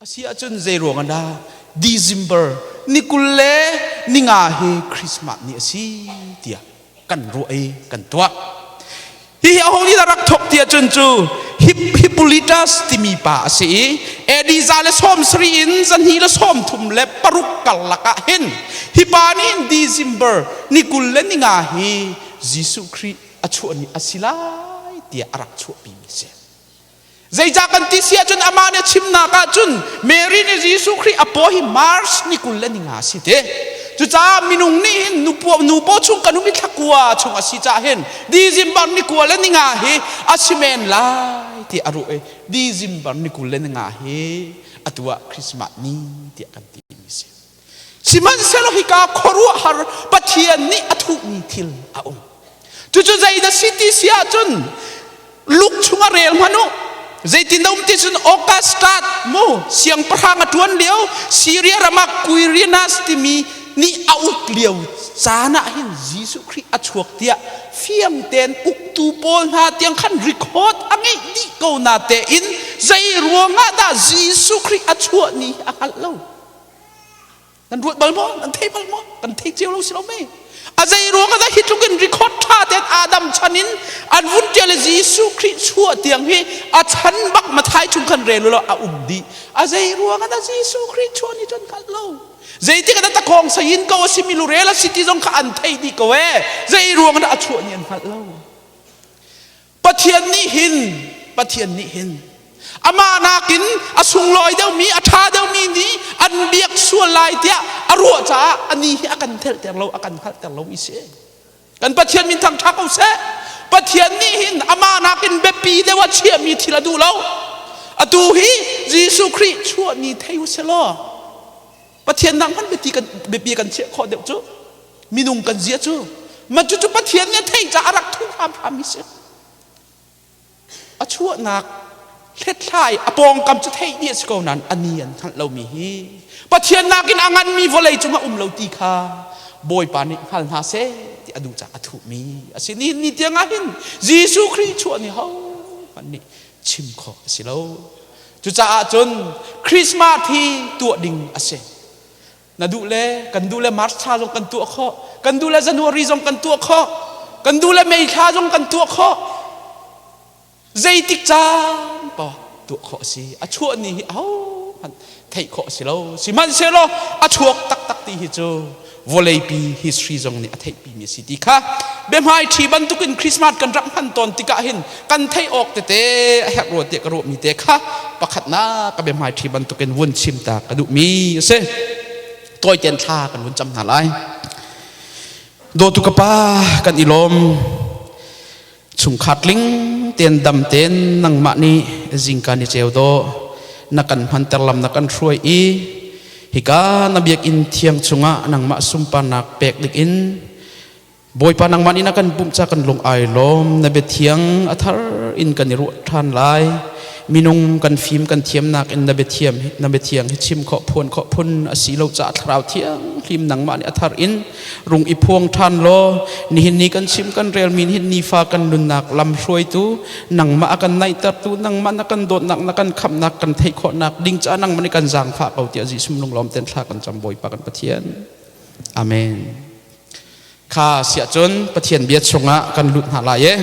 Asi ahcun zei ruang ah dah December ni 25 hi Christmas ni a si tiah kan ruah i kan tuah. Hihi aho nih dah rak thawk ti ahcun cu Hippolytus timi pa a si i AD 170 in 236 karlak ah hin hi pa nih hin December ni 25 hi Jesuh Khrih a chuah ni a si lai tiah a rak chuahpimi a si. Zeicah kan ti si ahcun amah nih a chimnak ahcun Mary nih Jesuh Khrih a paw hi March ni 25 a si te. Cucaah minung nih hin nu paw chung kan um i thlakua chung a si caah hin December ni 25 hi a si men lai ti a ruah i December ni 25 hi atu ah Christmas ni tiah kan ti mi si. Sihmanhsehlaw hika khuaruahhar Pathian nih a thuhmi thil a um. Cucu zeidah si ti si ahcun Luke chungah rel hmanh u. Zeitin dah um ti cun Augustus mu siangpahrang a ṭuan lio Syria ram ah Quirinius timi nih a uk lio caan ah hin Jesuh Khrih a chuak tiah fiang tein uktu pawl hna tiang khan record a ngeih dih ko na tein zei ruangah dah Jesuh Khrih a chuah ni hi a hngalh lo. Nan ruat bal maw? Nan thei bal maw? Kan thei cio lo si lo mei. A zei ruang ah hi tluk in record tha tein Adam chan in an vun tial Jesuh Khrih chuah tiang hi a chan bak Mathai chung khan rel lo a um dih. A zei ruang ah Jesuh Khrih chuah ni cun hngalh lo. Zeitik ah takhong sayin ko a simi lurel a si ti zong kha an thei dih ko ee. Zei ruang ah a chuah ni an hngalh lo. Pathian nih hin Pathian nih hin amah nakin a sunglawi deuhmi a ṭha deuhmi nih an biak sual lai tiah a ruah caah ani hi a kan thelhter lo a kan hngalhter lomi si. Kan Pathian min thangṭha ko seh. Pathian nih hin amah nakin biapi deuh a chiahmi thil a duh lo. Atu hi Jesuh Khrih chuah ni thei u sih law Pathian nak hmanh biapi kan biapi kan chiah khawh deuh cu minung kan zia cu ma cucu Pathian nih a theih caah a rak thu hramhram mi si. A chuahnak hlethlai a pawngkam cu theih dih a si ko nain ani an hngalh lomi hi Pathian nakin a nganmi vawlei cungah um lo ti kha Bawipa nih hngal hna seh ti a duh caah a thuhmi a si. Ni ni tiang ah hin Jesuh Khrih chuah ni ho hmanh nih chim khawh a si lo. Cucaah cun Christmas hi tuah ding a si. Na duh le kan duh le March thla zong kan tuah khawh. Kan duh le January zong kan tuah khawh. Kan duh le May thla zong kan tuah khawh. Zeitik caan paoh tuah khawh a si. A chuah ni hi ahohmanh theih khawh a si lo. Sihmanhsehlaw a chuak taktak ti hi cu vawleipi history zong nih a theihpimi a si ti kha biahmaiṭhi bantukin Christmas kan rak hman tawn tikah hin kan theih awk tete a herh rua tiah ka ruahmi te kha pakhatnak ka biahmaiṭhi bantukin vun chim ta ka duhmi a si. Tawitein thla kan vun cam hna lai. Dawtu ka pa kan i lawm chungkhar tling tein dam tein nangmah nih zingka ni ceu dawh na kan hmanter lam na kan hruai i hika na biakinn thiang chungah nangmah sunparnak pek ding in Bawipa nangmah nih na kan pumh ca kan lung ai lawm na bia thiang a thar in kan i ruah ṭhan lai minung kan fim kan thiamnak in na bia thiam na bia thiang hi chim khawh phuan khawh phun a si lo caah thlarau thiang hlim nangmah nih a thar in rung i phuang ṭhan law nihin ni kan chim kan relmi hin nifa kan nunnak lam hruaitu nangmah a kan naihtertu nangmah na kan dawtnak na kan khamhnak kan theih khawhnak ding caah nangmah nih kan zaangfah ko tiah Jesuh lunglawm ten thla kan cam Bawipa kan Pathian. Amen. Kha siah cun Pathian bia chungah kan lut hna lai e.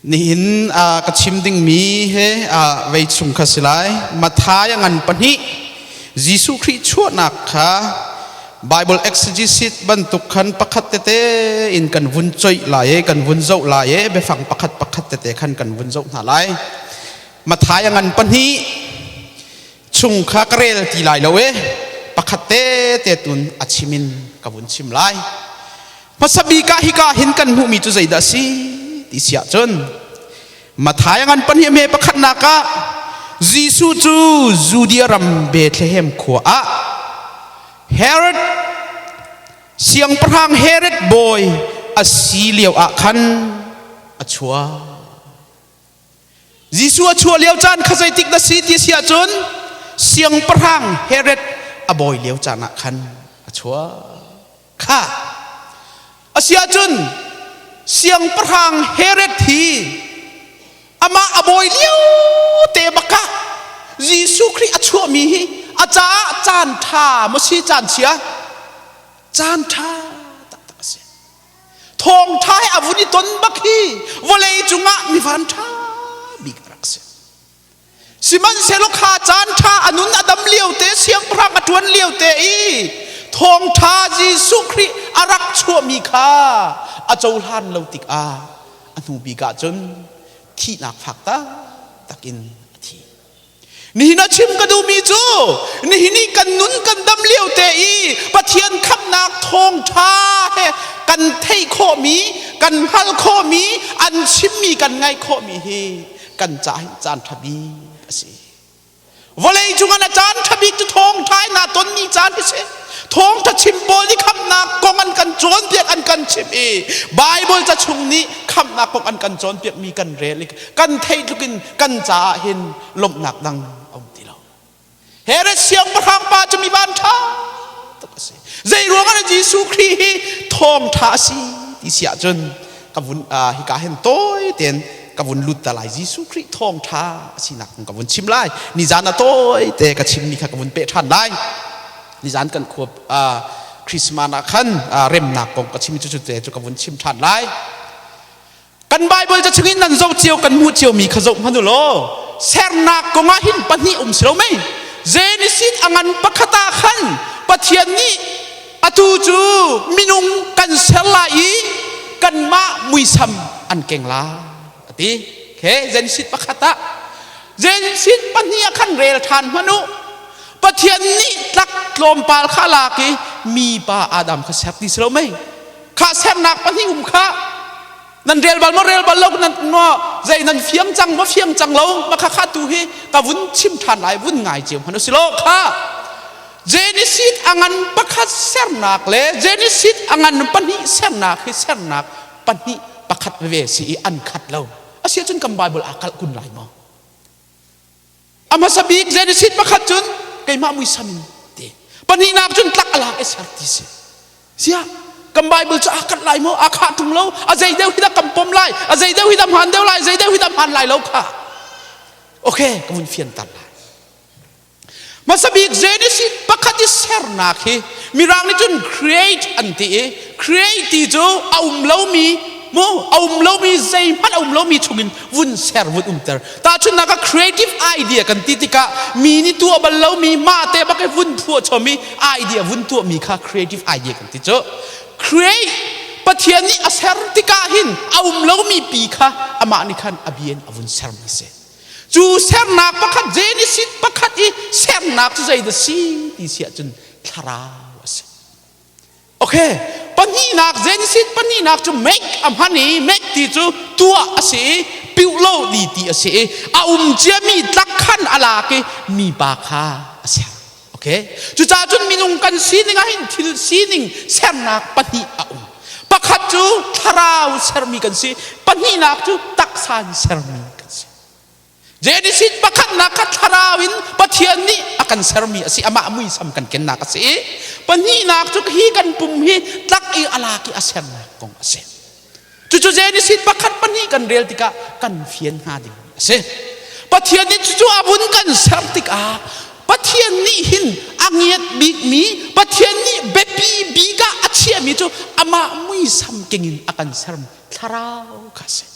Nihin ka chim dingmi he vei chung kha si lai. Matthai a ngan pahnih Jesuh Khrih chuahnak kha Bible exegesis bantuk khan pakhat tete in kan vun coih lai i kan vun zoh lai i biafang pakhat pakhat tete khan kan vun zoh hna lai. Matthai a ngan pahnih chung kha ka rel ti lai lo e pakhat tete tun a chim in ka vun chim lai. Hmasa bik ah hika hin kan hmuhmi cu zeidah a si ti si ahcun Matthai a ngan pahnih hme pakhatnak ah Jesuh cu Judea ram Bethlehem khua ah Herod siangpahrang Herod bawi a si lio ah khan a chuak. Jesuh a chuah lio caan kha zeitik na si ti si ahcun siangpahrang Herod a bawi lio caan ah khan a chuak. Kha a si ahcun siangpahrang Herod hi amah a bawi lio te bak ah Jesuh Jesuh Khrih a chuahmi hi a caah caan ṭha maw si caan chia? Caan ṭha taktak a si. Thawngṭha he a vun i ton bak hi vawlei cungah mi van ṭha bik a rak si. Sihmanhsehlaw kha caan ṭha a nun a dam lio te siangpahrang a ṭuan lio te i thawngṭha Jesuh Khrih a rak chuahmi kha a cohlan lo tikah a hnu bik ah cun thihnak fak taktak in a thi. Nihin a chim ka duhmi cu nihin i kan nun kan dam lio te i Pathian khamhnak thawngṭha he kan theih khawhmi, kan hngalh khawhmi, an chimmi kan ngaih khawhmi hi kan caah hin caan ṭha bik a si. Vawlei cungah na caan ṭha bik cu thawngṭha in naa tonmi caan hi si. Thawngṭha chim pawl nih khamhnak kong an kan cawnpiak an kan chimh i Baibal ca chung nih khamhnak kong an kan cawnpiakmi kan rel i kan theih tluk in kan caah hin lawmhnak dang a um ti lo. Herod siangpahrang pa cu mi van ṭha tuk a si. Zei ruangah dah Jesuh Khrih hi thawngṭha a si ti si ahcun ka vun hika hin tawi tein ka vun lut ta lai. Jesuh Khrih thawngṭha a sinak kong ka vun chim lai. Nizan a tawi te ka chimmi kha ka vun peh ṭhan lai. Nizan kan khua Christmas ah khan remnak kong ka chim cu cu te cu ka vun chim ṭhan lai. Kan Bible ca chungin nan zoh cio kan hmuh ciomi kha zoh hmanh u law sernak kongah hin pahnih um si lo mei Genesis a ngan pakhat ah khan Pathian nih atu cu minung kan ser lai i kanmah muisam an keng lai a ti. Okay, Genesis pakhat ah Genesis pahnih ah khan rel ṭhan hmanh u. Pathian nih tlak tlawmpal kha lak i mipa Adam kha ser ti si lo mei kha sernak pahnih um kha nan rel bal maw rel bal lo nan maw zei nan fiang cang maw fiang cang lo ma kha kha tu hi ka vun chim ṭhan lai vun ngai cio hmanh si lo kha Genesis a ngan pakhat sernak le Genesis a ngan pahnih sernak hi sernak pahnih pakhat veve si i an khat lo asi ahcun kan Bible aa kalh kun lai maw A hmasa bik Genesis pakhat cun keimah muisam in ti. Pahnihnak cun tlak a lak i ser ti si. Sia kan Bible cu aa kalh lai maw? Aa khah ṭung lo. A zei deuh hi dah kan pom lai? A zei deuh hi dah hmaan deuh lai? Zei deuh hi dah hmaan lai lo kha. Okay, ka vun fianter lai. Hmasa bik Genesis pakhat i sernak hi Mirang nih cun create an ti i create ti cu a um lomi mu a um lomi zeihmanh a um lomi chungin vun ser vun umter tahchunhnak ah creative idea kan ti tikah mi nih tuah bal lomi mah te bak i vun phuah chom i idea vun tuahmi kha creative idea kan ti cu create Pathian nih a ser tikah hin a um lomi pi kha amah nih khan a bia in a vun sermi si cu sernak pakhat Genesis pakhat i sernak cu zeidah si ti si ahcun thlarau a si Okay, pahnihnak Genesis pahnihnak cu make a hman i make ti cu tuah a si i piuh lo di ti a si i a um ciami tlak khan a lak i mipa kha a ser. Okay, cucaah cun minung kan sining ah hin thil sining sernak pahnih a um. Pakhat cu thlarau sermi kan si, pahnihnak cu taksa in sermi kan si. Genesis pakhatnak kha thlarau in Pathian nih a kan sermi a si amah muisam kan kennak a si i pahnihnak cu hi kan pum hi tlak i a lak i a sernak kong a si cucu Genesis pakhat pahnih kan rel tikah kan fian hnga ding a si Pathian nih cucu a vun kan ser tikah Pathian nih hin a ngiat bikmi Pathian nih biapi bik ah a chiahmi cu amah muisam keng in a kan sermi thlarau kha a si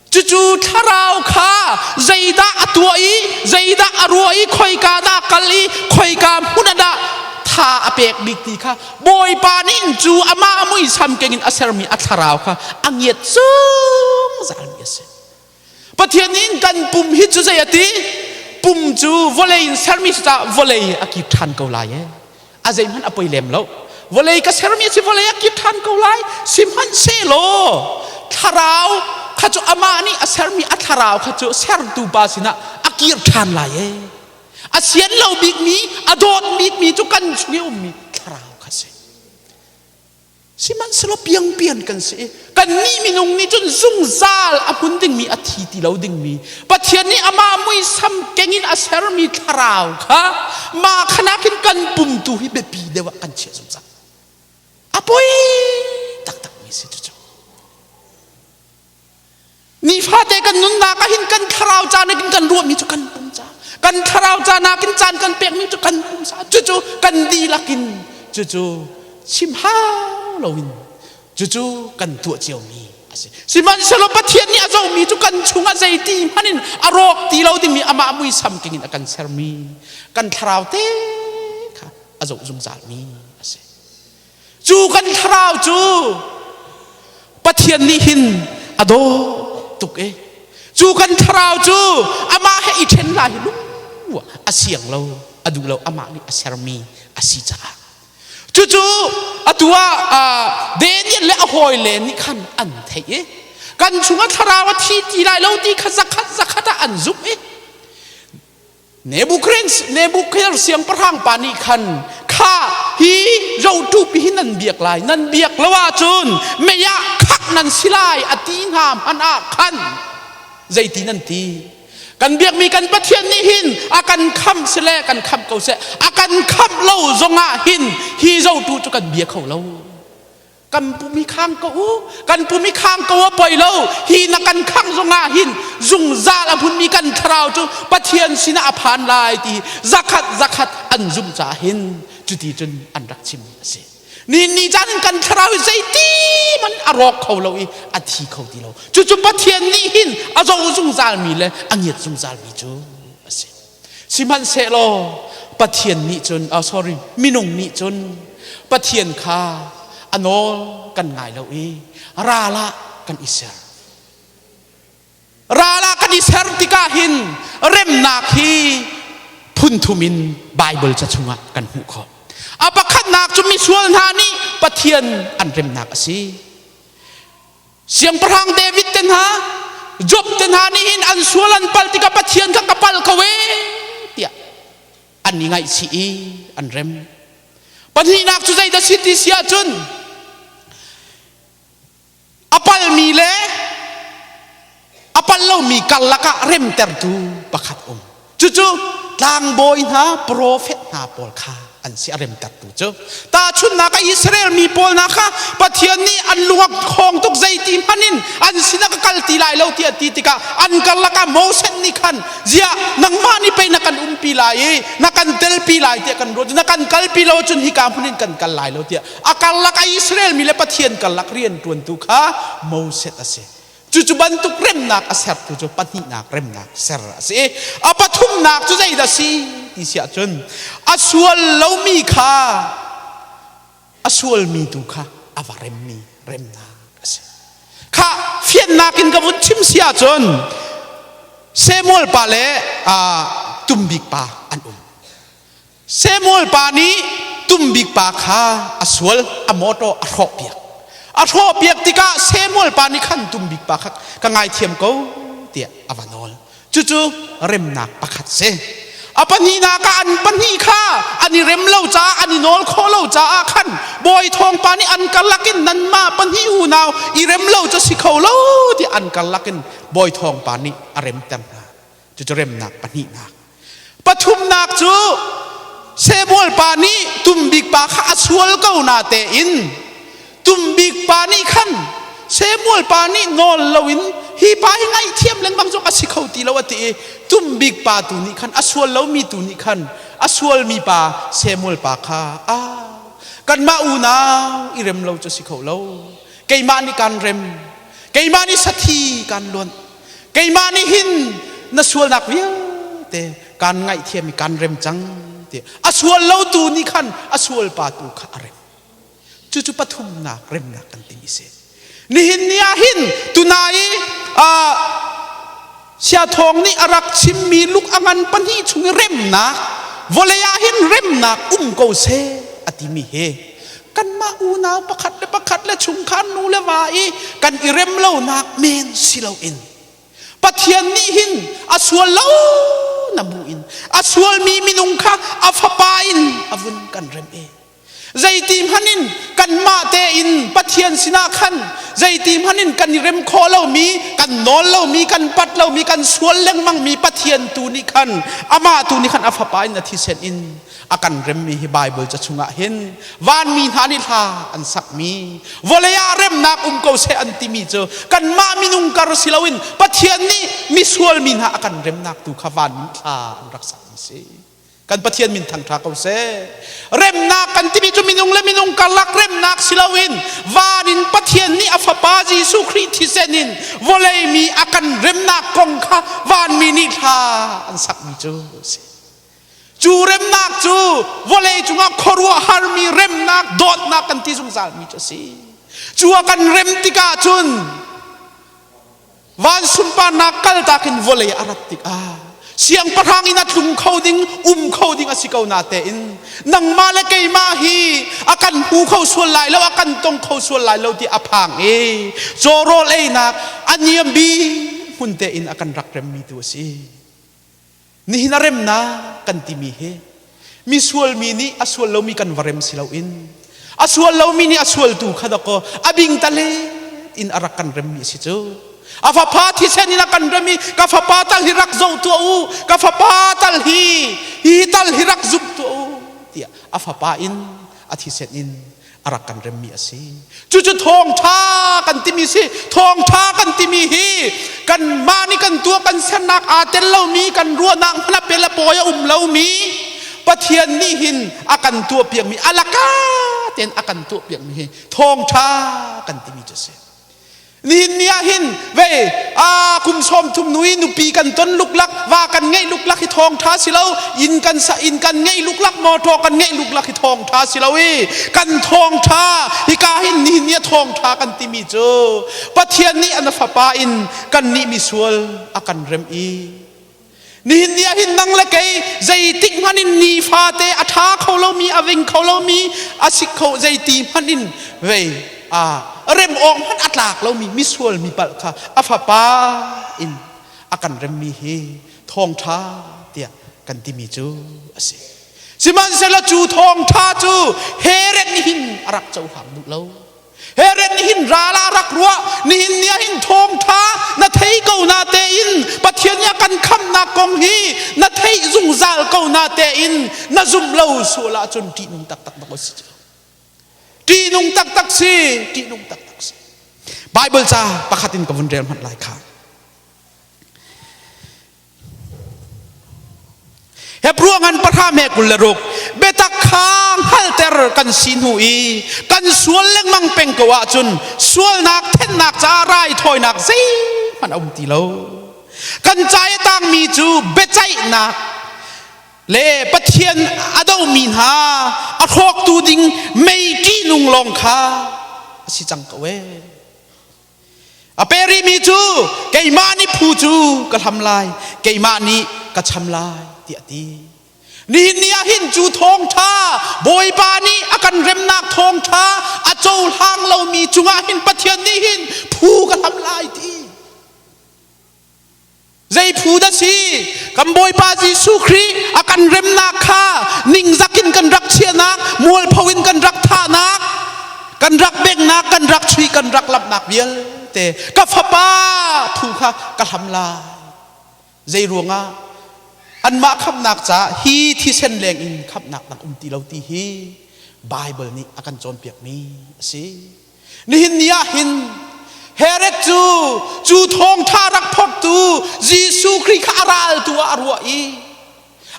Cucu thlarau kha zeidah a tuah i zeidah a ruah i khoika dah kal i khoika hmun ah dah tha a pek bik ti kha Bawipa nih cu amah muisam keng in a sermi a thlarau kha a ngiat zungzalmi a si. Pathian nih kan pum hi cu zei a ti? Pum cu vawlei in sermi si caah vawlei a kip ṭhan ko lai ee. A zeihmanh a poi lem lo. Vawlei ka sermi a si vawlei a kip ṭhan ko lai. Sihmanhsehlaw thlarau kha cu amah nih a sermi a thlarau kha cu sertu pa sinah a kir ṭhan lai ee. A sian lo bikmi, a dawt bikmi cu kan chung i ummi thlarau kha si. Sihmanhsehlaw piangpian kan si i kannih minung nih cun zungzal a hmun dingmi a thi ti lo dingmi Pathian nih amah muisam keng in a sermi thlarau kha mah khanak hin kan pum tu hi biapi deuh ah kan chiah zungzal. A poi taktakmi si cucu. Nifate kan nunnak ah hin kan thlarau ca nakin kan ruahmi cu kan pum ca. Kan Kan thlarau ca nakin caan kan pekmi cu kan pumsa cucu kan dihlak in cucu chim hau loin cucu kan tuah ciomi a si. Sihmanhsehlaw Pathian nih a zohmi cu kan chungah zeiti hmanh in a rawk ti lo dingmi amah muisam keng in a kan sermi kan thlarau te kha a zoh zungzalmi a si. Cu kan thlarau cu Pathian nih hin a dawt tuk i cu kan thlarau cu amah he i ṭhen lai hi lung a siang lo, a duh lo, amah nih a sermi a si caah. Cucu atu ah Daniel le a hawile nih khan an theih i kan chungah thlarau a thi ti lai lo ti kha zakhat zakhat ah an zumh i Nebuchadnezzar siangpahrang pa nih khan kha hi zohṭupi hi nan biak lai, nan biak lo ahcun mei ah khak nan si lai a ti hna hmanh ah khan zeiti nan ti? Kan biakmi kan Pathian nih hin a kan khamh sile kan khamh ko seh, a kan khamh lo zongah hin hi zohtu cu kan bia kho lo. Kan pum hi khang ko u, kan pum hi khang ko a poi lo. Hi na kan khangh zongah hin zungzal a hmunmi kan thlarau cu Pathian sinah a phan lai ti zakhat zakhat an zumh caah hin cuti cun an rak chim a si. Ni ni caan in kan thlarau hi zeiti man a rawk kho lo i a thi kho ti lo. Cucu Pathian nih hin a zoh zungzalmi le a ngiat zungzalmi cu a si. Sihmanhsehlaw Pathian nih cun, oh sorry, minung nih cun Pathian kha a nawl kan ngai lo i ral ah kan i ser. Ral ah kan i ser tikah hin remnak hi phunthum in Baibal ca chungah kan hmuh khawh. A pakhatnak cu misual hna nih Pathian an remnak a si. Siangpahrang David te hna, Job te hna nih hin an sual an pal tikah Pathian kha ka pal ko ee tiah an i ngaihchih i an rem. Pahnihnak cu zeidah si ti si ahcun a palmi le a pal lomi karlak ah remtertu pakhat um. Cucu tlangbawi hna, profet hna pawl kha an si a remtertu cu. Tahchunhnak ah Israel mi pawl hna kha Pathian nih an lung a khawng tuk zeiti hmanh in an sinah ka kal ti lai lo tiah ti tikah an karlak ah Moses nih khan ziah nangmah nih pei na kan umpi lai i na kan telpi lai tiah kan ruat na kan kalpi lo cun hika hmun in kan kal lai lo tiah a karlak ah Israel mi le Pathian karlak rianṭuantu kha Moses a si. Cucu bantuk remnak a sertu cu pahnihnak remnak ser a si. A pathumnak cu zeidah si ti si ahcun a sual lomi kha a sualmi tu kha a va remmi remnak a si. Kha fiannak in ka vun chim si ahcun Samuel pa le Tumbik pa an um. Samuel pa nih Tumbik pa kha a sual, a mawṭaw a hrawhpiak. A hrawhpiak tikah Samuel pa nih khan Tumbik pa kha ka ngaithiam ko tiah a va nawl. Cucu remnak pakhat si. A pahnihnak ah an pahnih kha an i rem lo caah an i nawl khawh lo caah khan bawi thawng pa nih an karlak in nanmah pahnih unau i rem lo cu si kho lo tiah an karlak in bawi thawng pa nih a remter hna. Cucu remnak pahnihnak. Pathumnak cu Samuel pa nih Tumbik pa kha a sual ko na tein Tumbik pa nih khan Samuel pa nih nawl loin hi pa hi ngaihthiam lengmang zong a si kho ti lo a ti i Tumbik pa tu nih khan a sual lomi tu nih khan a sualmi pa Samuel pa kha a kanmah unau i rem lo cu si kho lo keimah nih kan rem keimah nih sathi kan luanh Keimah nih hin na sualnak vialte kaan ngaihthiam i kaan rem cang ti a sual lo tu nih khan a sual pa tu kha a rem. Cucu pathumnak remnak kan timi si. Nihin ni ah hin tunai i Siathawng nih a rak chimmi luk a ngan pahnih chung i remnak vawlei ah hin remnak um ko seh a timi hi kanmah unau pakhat le pakhat le chungkhar nu le va i kan i rem lonak men si loin Pathian nih hin a sual lo na bu in a sualmi minung kha a fapa in a vun kan rem i. Zeiti hmanh in kanmah tein Pathian sinah khan zeiti hmanh in kan i rem khawh lomi, kan nawl lomi, kan pat lomi, kan sual lengmangmi Pathian tu nih khan amah tu nih khan a fapa in a thisen in a kan remmi hi Bible ca chungah hin vanmi hna nih hla an sakmi vawlei ah remnak um ko seh an timi cu kanmah minung kar si loin Pathian nih misual mi hna a kan remnak tu kha vanmi thla an rak sakmi si. Kan Pathian min thangṭha ko seh. Remnak kan timi cu minung le minung karlak remnak si loin van in Pathian nih a Fapa Jesuh Khrih thisen in vawlei mi a kan remnak kong kha vanmi nih thla an sakmi cu a si. Cu remnak cu vawlei cungah khuaruahharmi remnak dawtnak kan ti zungzalmi cu a si. Cu a kan rem tikah cun Van sunparnak kaltak in vawlei a rat tikah siangpahrang in a tlung kho ding um kho ding a si ko na tein nangmah le keimah hi a kan hmu kho sual lai lo a kan tong kho sual lai lo ti a phang i caw rawl einak a niam bik hmun tein a kan rak remmi tu a si. Nihin a remnak kan timi hi misual mi nih a sual lomi kan va rem si loin a sual lomi nih a sualtu kha dakaw a bing talet in a rak kan remmi a si cu. A fapa thisen in a kan rem i ka fapa tal hi rak zoh tuah u, ka fapa tal hi hi tal hi rak zumh tuah u tiah a fapa in a thisen in a rak kan remmi a si. Cucu thawngṭha kan timi si. Thawngṭha kan timi hi kanmah nih kan tuah kan sernak aa tel lomi kan ruahnak hmanh a pel a pawi a um lomi Pathian nih hin a kan tuahpiakmi a laka tein a kan tuahpiakmi hi thawngṭha kan timi cu a si. Nihin ni ah hin vei a kum 30 nu i nupi kan ton luklak va kan ngeih luklak hi thawngṭha si lo inn kan sa inn kan ngeih luklak motor kan ngeih luklak hi thawngṭha si lo i kan thawngṭha hika hin nihin ni a thawngṭha kan timi cu Pathian nih an fapa in kan nih misual a kan rem i Nihin ni ah hin nang le kei zeitik hmanh in nifate a ṭha kho lomi a ving kho lomi a si kho zeiti hmanh in vei a rem awk hmanh a tlak lomi misual mi palh kha a fapa in a kan remmi hi thawngṭha tiah kan timi cu a si. Sihmanhsehlaw cu thawngṭha cu Herod nih hin a rak cohlang duh lo. Herod nih hin ral ah rak ruah nihin ni ah hin thawngṭha na thei ko na tein Pathian nih a kan khamhnak kong hi na theih zungzal ko na tein na zumh lo sual ahcun ṭihnung taktak bak si cu ṭihnung taktak si ṭihnung taktak si Bible ca pakhat in ka vun rel hmanh lai kha Hebru ngan pahra me 26 biatak kha hngalhter kan si hnu i kan sual lengmang peng ko ahcun sualnak thennak caah raithawinak zeihmanh a um ti lo. Kan ca i tangmi cu biaceihnak le Pathian a domi hna a hrawktu ding mei ṭihnung lawng kha a si cang ko ee. A pe rihmi cu keimah nih phu cu ka hlam lai, keimah nih ka cham lai tiah a ti. Nihin ni ah hin cu thawngṭha Bawipa nih a kan remnak thawngṭha a cohlang lomi cungah hin Pathian nih hin phu ka hlam lai ti. Zei phu dah si? Kan Bawipa Jesuh Khrih a kan remnak kha ningzak in kan rak chiahnak, mualpho in kan rak thahnak, kan rak bengnak, kan rak chuih, kan rak lamhnak vialte ka fapa thu kha ka hlam lai. Zei ruangah anmah khamhnak caah hi thisen leng in khamhnak dang um ti lo ti hi Bible nih a kan cawnpiakmi a si. Nihin ni ah hin Herod cu cu thawngṭha rak phortu Jesuh Khrih kha a raltu ah a ruah i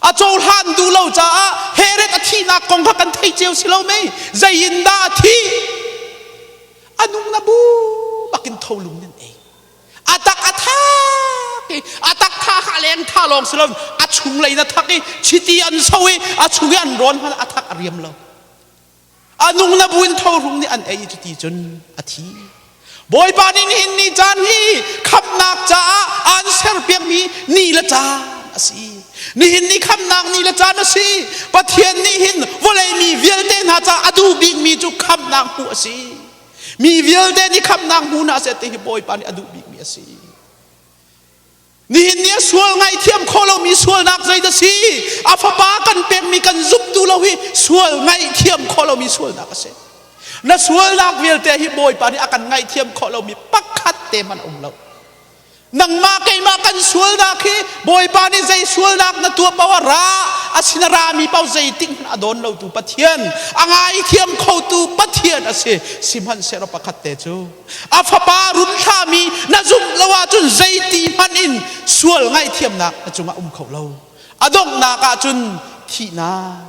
a cohlan duh lo caah Herod a thihnak kong kha kan thei cio si lo mei zei in dah a thih a nung na bu bakin tholung nan ei a tak a thak i a tak tha kha a leng tha lawng si lo a chung lei na thak i chiti an so i a chung i an rawn hmanh a thak a riam lo A nung na buin tholung nih an ei cuti cun a thi. Bawipa nih nihin ni caan hi khamhnak caah aan serpiakmi ni le caan a si. Nihin ni khamhnak ni le caan a si. Pathian nih hin vawlei mi vialte hna caah a duh bikmi cu khamhnak hmuh a si. Mi vialte nih khamhnak hmu hna seh ti hi Bawipa nih a duh bikmi a si. Nihin ni a sual ngaihthiam khawh lomi sualnak zei dah si? A fapa kan pekmi kan zumh duh lo hi sual. Sual ngaihthiam khawh lomi sualnak a si. Na sualnak vialte hi Bawipa nih a kan ngaihthiam khawh lomi pakhat te hmanh a um lo. Nangmah keimah kan sualnak hi Bawipa nih zei sualnak na tuah paoh ah ra a sin a rami paoh zeitik hmanh a dawn lotu Pathian, a ngaithiam khotu Pathian a si. Sihmanhsehlaw pakhat te cu a fapa run thlami na zumh lo ahcun zeiti hmanh in sual ngaihthiamnak na cungah um kho lo. A donghnak ahcun thihnak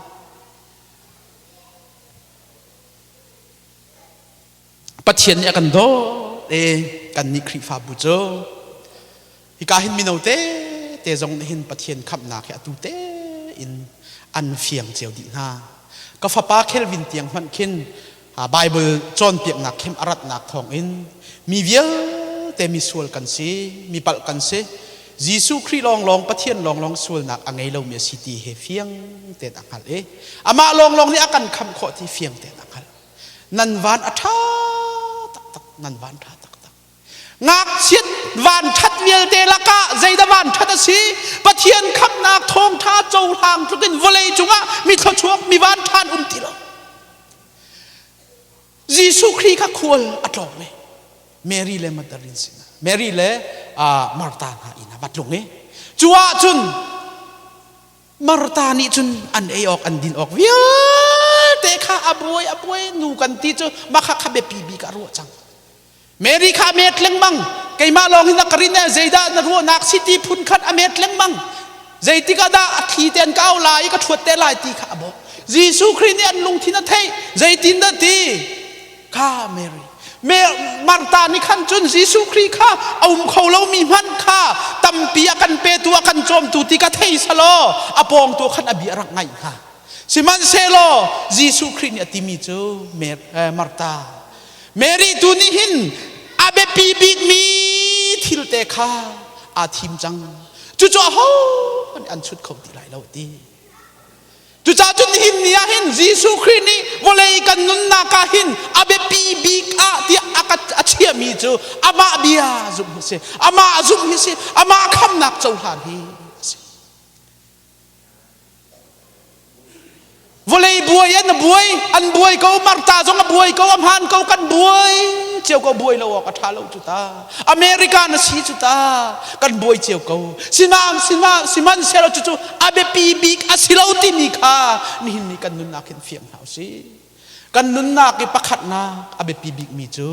Pathian nih a kan dawt e kannih Khrihfabu cu hika hin mino te te zong nih hin Pathian khamhnak hi atu te in an fiang cio dih hna. Ka fapa Kelvin tiang hmanh khin Bible cawnpiaknak khem a ratnak thawng in mi vialte mi sual kan si, mi palh kan si. Jesuh Khrih lawnglawng Pathian lawnglawng sualnak a ngei lomi a si ti he fiang tein a hngalh i amah lawnglawng nih a kan khamh khawh ti fiang tein a hngalh. Nan van a ṭha taktak, nan van ṭha taktak. Ngakchiat van ṭhat vialte lakah zeidah van ṭhat a si? Pathian khamhnak thawngṭha cohlang tlukin vawlei cungah mi thluachuak mi van ṭhan um ti lo. Jesuh Khrih kha khual a tlawng i Mary le Magdalene sinah Mary le Martha hna inn ah va tlung i cu ahcun Martha nih cun an ei awk an din awk vialte kha a buai a buai nu kan ti cu mah kha kha biapi bik ah ruah cang. Mary kha a met lengmang keimah lawng hin a ka rin e zeidah na ruahnak si ti phun khat a met lengmang zeitik ah dah a thli te an ka au lai i ka ṭhuat te lai ti kha a bawh Jesuh Khrih nih an lungthin a theih zeitin dah ti kha Mary Martha nih khan cun Jesuh Khrih kha a um kho lomi hmanh kha tampi a kan petu a kan cawmtu ti ka thei selaw a pawng tu khan a bia rak ngaih hnga sihmanhsehlaw Jesuh Khrih nih a timi cu Martha Mary tu nih hin a biapi bikmi thil te kha aa thim cang cucu ahohmanh an chut kho ti lai lo ti Cucaah cun nihin ni ah hin Jesuh Khrih nih vawlei kan nunnak ah hin a biapi bik ah tiah a ka a chiahmi cu amah bia zumh hi si, amah zumh hi si, amah khamnak cohlan hi a si. Vawlei buai an buai, an buai ko, Martha zong a buai ko, a hmaan ko, kan buai cio ko, buai lo awk a ṭha lo cu ta. America na si cu ta, kan buai cio ko. Sinain sihmanhsehlaw cucu a biapi bik a si lo timi kha nihin ni kan nunnak hin fiang hna usih. Kan nunnak i pakhatnak a biapi bikmi cu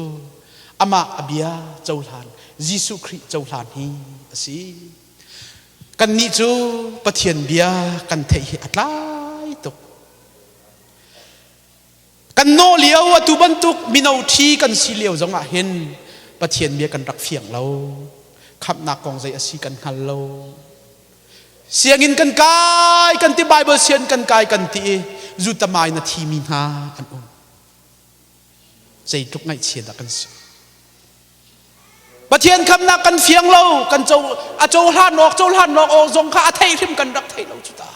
amah a bia cohlan Jesuh Khrih cohlan hi a si. Kannih cu Pathian bia kan theih hi a tlai tuk. Kan nawh lio atu bantuk mino ṭhi kan si lio zongah hin Pathian bia kan rak fiang lo. Khamhnak kong zei a si kan hngal lo. Sianginn kan kai kan ti Bible sian kan kai kan ti i zutamai na thimi hna an um. Zeitluk ngaihchia dah kan si. Pathian khamnak kan fiang lo, kan co a cohlan awk cohlan awk awk zong kha a theih hrim kan rak thei lo cu ta.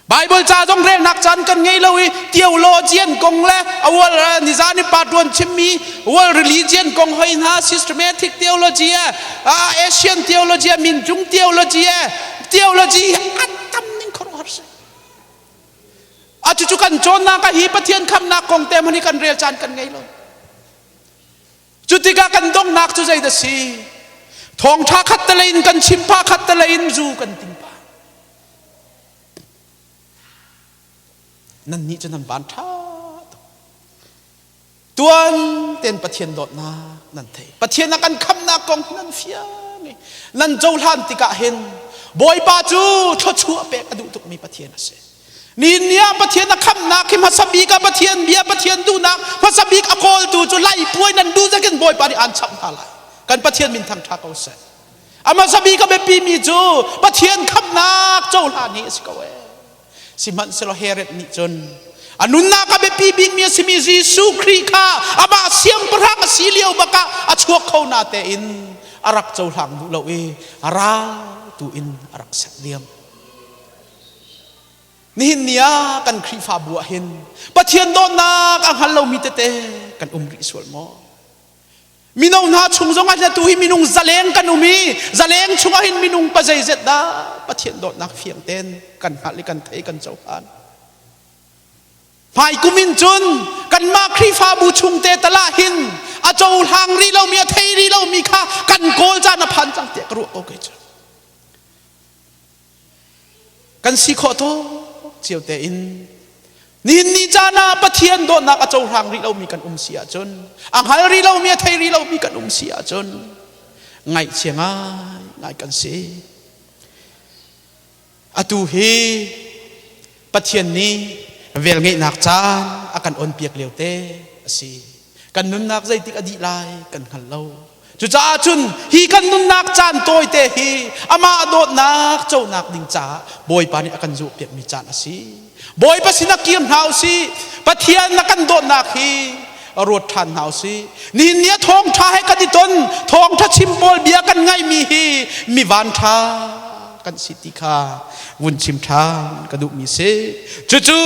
Bible ca zong relnak caan kan ngei lo i theologian kong le a world nizan i pa tuan chimmi world religion kong hoi hna systematic theology Asian theology minjung theology theology a tam ning khuaruahhar si a cucu kan cawnnak ah hi Pathian khamnak kong te hmanh hi kan rel caan kan ngei lo cu tikah kan donghnak cu zeidah si thawngtha khat te lei in kan chim pa khat te lei in zu kan ting pa Nannih cu nan van ṭha tuk. Tuan tein Pathian dawtnak nan thei. Pathian a kan khamnak kong nan fiang i nan cohlan tikah hin Bawipa cu thluachuah pek a duh tukmi Pathian a si. Ni ni ah Pathian a khamnak hi hmasa bik ah Pathian bia Pathian duhnak hmasa bik a kawltu cu lai puai nan duh zakin Bawipa nih aan chap hna lai. Kan Pathian min thangṭha ko seh. A hmasa bik a biapimi cu Pathian khamhnak cohlan hi a si ko ee. Sihmanhsehlaw Herod nih cun a nunnak a biapi bikmi a simi Jesuh Khrih kha amah siangpahrang a si lio bakah a chuak kho na tein a rak cohlang duh lo i a ral tu in a rak set diam. Nihin ni ah kan Khrihfabu ah hin Pathian dawtnak a hngal lomi tete kan um rih sual maw? Mino hna chung zongah hin atu hi minung zaleng kan um i zaleng chungah hin minung pa zeizet dah Pathian dawtnak fiang tein kan hngalh i kan thei kan cohlan. Hmaikum in cun kanmah Khrihfabu chungte tal ah hin a cohlang rih lomi a thei rih lomi kha kan kawl caan a phan cang tiah ka ruah ko kei cu. Kan si khawh tuk cio tein nihin ni caan ah Pathian dawtnak a cohlang rih lomi kan um si ahcun a hngal rih lomi a thei rih lomi kan um si ahcun ngaihchia ngai ngai kan si. Atu hi Pathian nih velngeihnak caan a kan onpiak lio te a si. Kan nunnak zeitik a dih lai kan hngal lo. Cucaah cun hi kan nunnak caan tawite hi amah dawtnak conak ding caah Bawipa nih a kan zuhpiakmi caan a si. Bawipa sinah kir hna u sih. Pathian na kan dawtnak hi ruat ṭhan hna u sih. Nihin ni ah thawngṭha he kan i ton, thawngṭha chim pawl bia kan ngaihmi hi mi vanṭha kan si ti kha vun chim ṭhan ka duhmi si. Cucu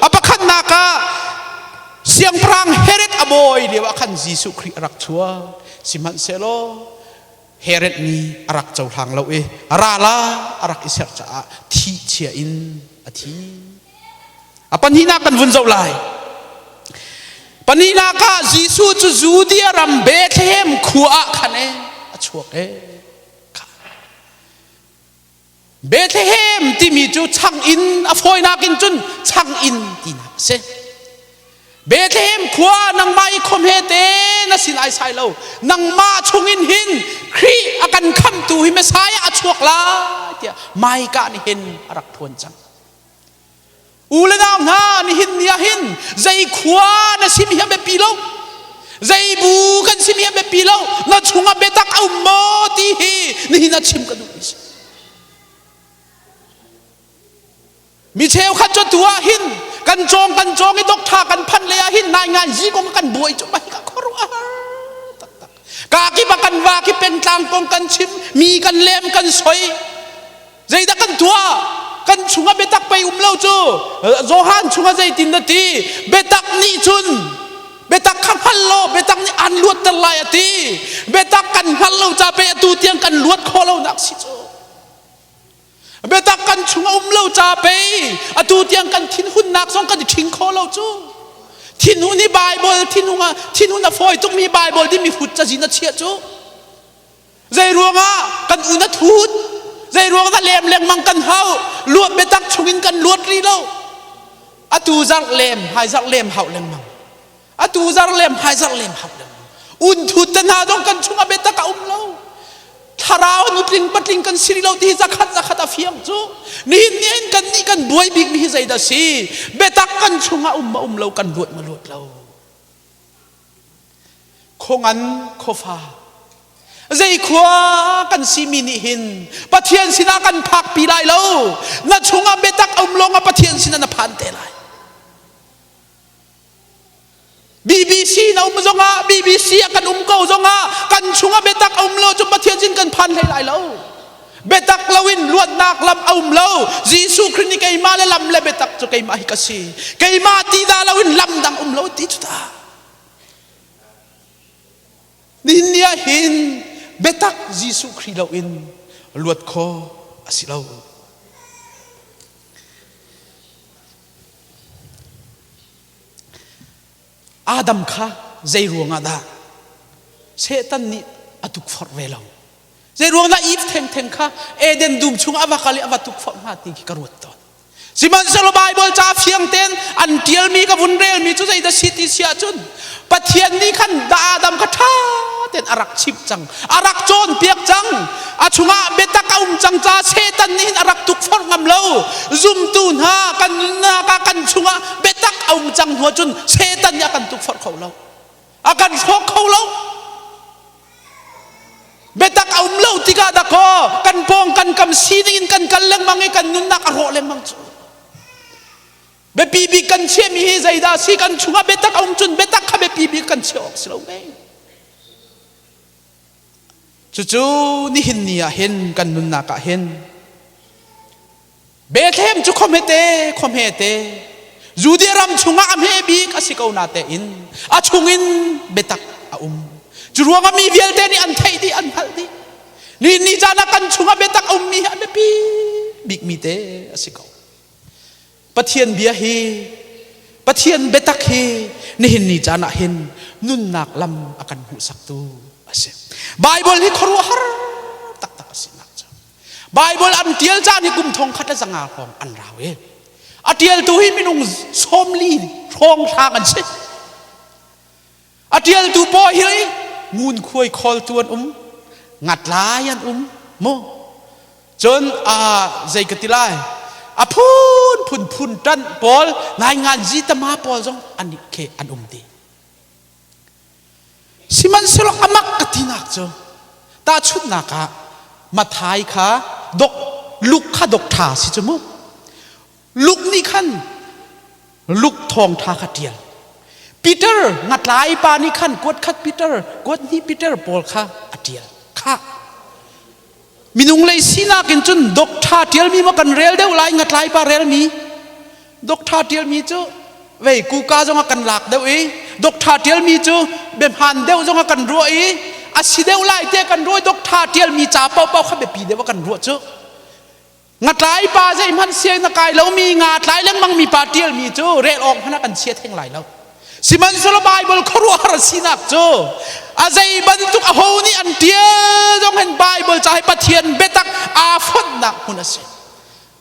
a pakhatnak ah Siangpahrang Herod a bawi lio ah khan Jesuh Khrih a rak chuak. Sihmanhsehlaw Herod nih a rak cohlang lo i ral ah a rak i serh caah thih chia in a thi. A pahnihnak kan vun zoh lai. Pahnihnak ah Jesuh cu Judea ram Bethlehem khua ah khan e a chuak e. Bethlehem timi cu changinn a fawinak in cun changinn tinak a si. Bethlehem khua nangmah i khom he te na sin ai sai lo. Nangmah chungin hin Khrih a kan khamtu hi Messiah a chuak lai tiah Micah nih hin a rak phuan cang. U le nau hna nihin ni ah hin zei khua na sim hi a biapi lo. Zei bu kan sim hi a biapi lo. Na chungah biatak a um maw ti hi nihin ah chim ka duh mi si. Mi cheukhat cu tu ah hin kan cawng kan cawng i doktha kan phanh le ah hin nai ngai zi kong kan buai cu mai ka khuaruah taktak. Ka kip ah kan va ki pengtlang kong kan chim mi kan lem kan soi Zeidah kan tuah? Kan chungah biatak pei um lo cu. Johan chungah zeitin na ti? Biatak nih cun biatak kha hngal law biatak nih aan luatter lai a ti. Biatak kan hngal lo ca pei atu tiang kan luat khawh lo nak si cu. Biatak kan chungah um lo ca pei atu tiang kan thinhunnak zong kan i ṭhing khawh lo cu. Thinhun hi Bible thinhun a thinhun a fawi tukmi Bible di mi hrut cazin a chiah cu. Zei ruangah kan un a thut? Zei ruangah lem lengmang kan hau? Luat biatak chungin kan luat rih lo. Atu zarh lem, hai zarh lem hau lengmang. Atu zarh lem, hai zarh lem hau lengmang. Un thut te hna zong kan chungah biatak a um lo. Thlarau nutling patling kan si rih lo ti hi zakhat zakhat a fiang cu. Nihin ni in kan nih kan buai bik mi hi zeidah si? Biatak kan chungah um ma um lo kan luat ma luat lo. Khuangan khuafa zei khua kan simi nih hin Pathian sinah kan phakpi lai lo na chungah biatak a um lawngah Pathian sinah na phan te lai BBC na um zongah BBC ah kan um ko zongah kan chungah biatak a um lo cu Pathian sin kan phan hlei lai lo biatak loin luatnak lam a um lo Jesuh Khrih nih keimah le lam le biatak cu keimah hi ka si keimah ti dah loin lam dang um lo ti cu ta nihin ni ah hin biatak Jesuh Khrih loin luat khawh a si lo Adam kha zei ruangah dah Satan nih a tukforh ve lo Zei ruang dah Eve thengtheng kha Eden dum chung a va kal i a va tukforh hnga ti khi ka ruat tawn. Sihmanhsehlaw Baibal ca fiang tein an ṭialmi ka vun relmi cu zeidah si ti si ahcun Pathian nih khan dah Adam kha ṭha tein a rak chimh cang, a rak cawnpiak cang. A chungah biatak a um cang caah Satan nih hin a rak tukforh ngam lo. Zumtu hna kan nunnak ah kan chungah biatak a um cang hnu ahcun Satan nih a kan tukforh kho lo. A kan hrawk kho lo. Biatak a um lo tikah dakaw kan pawng kan kam sining in kan kal lengmang i kan nunnak a rawh lengmang cu. Biapi bik kan chiahmi hi zeidah si kan chungah biatak a um cun biatak kha biapi bik kan chiah awk si lo mei. Cucu nihin ni ah hin kan nunnak ah hin Bethlehem cu khua hmete khua hmete Judea ram chungah a hme bik a si ko na tein a chungin biatak a um. Cu ruangah mi vialte nih an theih dih an hngalh dih. Ni ni caan ah kan chungah biatak a ummi hi a biapi bikmi te a si ko. Pathian bia hi. Pathian biatak hi nihin ni caan ah hin nunnak lam a kan hmuhsaktu a si. Bible hi khuaruahhar taktak a sinak cu. Bible an tial caan hi kum thong khat le zanga hrawng an rau i a tialtu hi minung 40 hrawng hrang an si. A tialtu paw hi ngunkhuai khawltu an um, ngatlai an um mu. Cun a zei ka ti lai a phun phun phun ṭanh pawl ngaingan zi tama pawl zong an khe an um ti. Sihmanhsehlaw amak ka tinak cu tahchunhnak ah Mathai kha dok Luke kha dok ṭha si cu mu. Luke nih khan Luke thawngṭha kha ṭial. Peter ngatlai pa nih khan kuat khat Peter, kuat hnih Peter pawl kha a ṭial. Kha minung lei sinak in cun dokṭha ṭialmi maw kan rel deuh lai ngatlai pa relmi dokṭha ṭialmi cu vei kuka zong a kan lak deuh i dokṭha ṭialmi cu biahmaan deuh zong a kan ruah i a si deuh lai te kan ruah i dokṭha ṭialmi ca paohpaoh kha biapi deuh a kan ruah cu Ngatlai pa zeihmanh siai na kai lomi nga tlai lengmang mi pa ṭialmi cu rel awk hmanh ah kan chia theng lai lo. Sihmanhsehlaw Baibal khuaruahhar sinak cu a zei bantuk aho nih an ṭial zong hin Baibal ca hi Pathian biatak aa fonhnak hmun a si.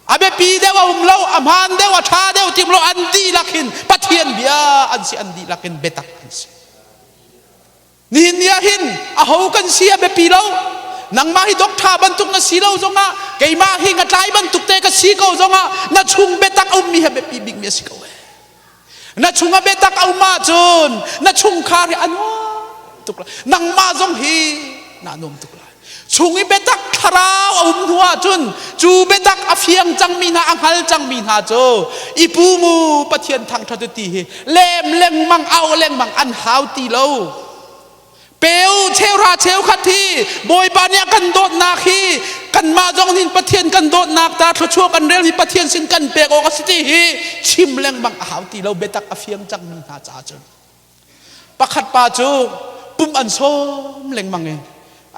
A biapi deuh a um lo, a hmaan deuh, a ṭha deuh tim lo, an dihlak hin Pathian bia an si, an dihlak in biatak an si. Nihin ni ah hin aho kan si a biapi lo. Nangmah hi doctor bantuk na si lo zongah keimah hi ngatlai bantuk te ka si ko zongah na chung biatak a ummi hi a biapi bikmi a si ko. Na chung a biatak a um ahcun na chungkhar hi a nuam tuk lai. Nangmah zong hi naa nuam tuk lai. Chung i biatak thlarau a um hnu ahcun cu biatak a fiang cangmi hna a hngal cangmi hna cu i pu mu Pathian thangṭhat u ti hi lem lengmang au lengmang an hau ti lo. Peu cheuhra cheukhat hi Bawipa nih a kan dawtnak hi kanmah zong nih Pathian kan dawtnak ta thluachuah kan rel hi Pathian sin kan pek awk a si ti hi chim lengmang a hau ti lo biatak a fiang cangmi hna caah cun. Pakhat pa cu pumh an sawm lengmang i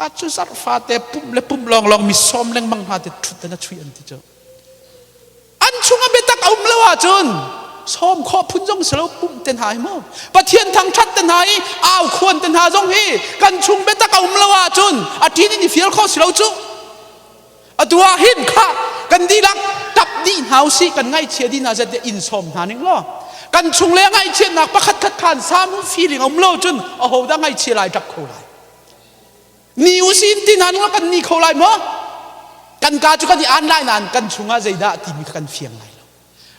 a cu zarh fate pumh le pumh lawnglawng mi sawm lengmang hna te ṭhut in a chuih an ti cu. An chungah biatak a um lo ahcun sawm khawh phun zong si lo pumh te hna hi mu. Pathian thangṭhat te hna i au khuan te hna zong hi kan chung biatak a um lo ahcun a ṭin in i fial khawh si lo cu. Atu ah hin khah kan dihlak tap dih hna usih kan ngaihchia dih hna zet in sawm hna ning law kan chung le ngaihchiatnak pakhat khat khan sam feeling um lo cun aho dah ngaihchia lai tap kho lai ni usin ti hna ning kan ni kho lai maw kan ka cu kan i an lai nain kan chungah zeidah timi kha kan fiang lai lo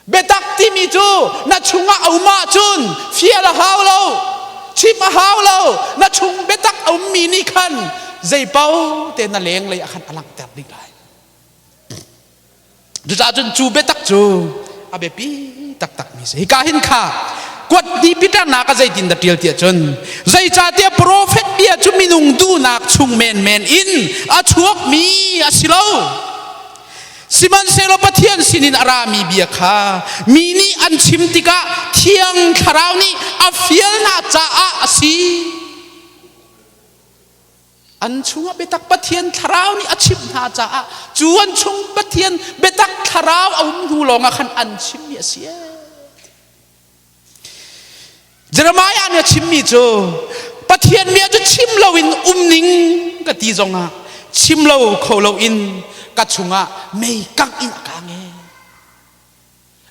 Biatak timi cu na chungah a um ahcun fial a hau lo, chim a hau lo. Na chung biatak a ummi nih khan zeipaoh te na lenglei ah khan a langhter dih lai. Cucaah cun cu biatak cu a biapi taktakmi si. Hika hin kha kuat ni Peter nak a zeitin dah ṭial tiah cun zeicahtiah profet bia cu minung duhnak chung menmen in a chuakmi a si lo. Sihmanhsehlaw Pathian sinin a rami bia kha mi nih an chim tikah Thiang Thlarau nih a fial hna caah a si. An chungah biatak Pathian Thlarau nih a chimh hna caah cu an chung Pathian biatak Thlarau a um hnu lawngah khan an chimmi a si. Jeremiah nih a chimmi cu Pathian bia cu chim loin um ning ka ti zongah chim lo kho loin ka chungah mei kangh in a kang e.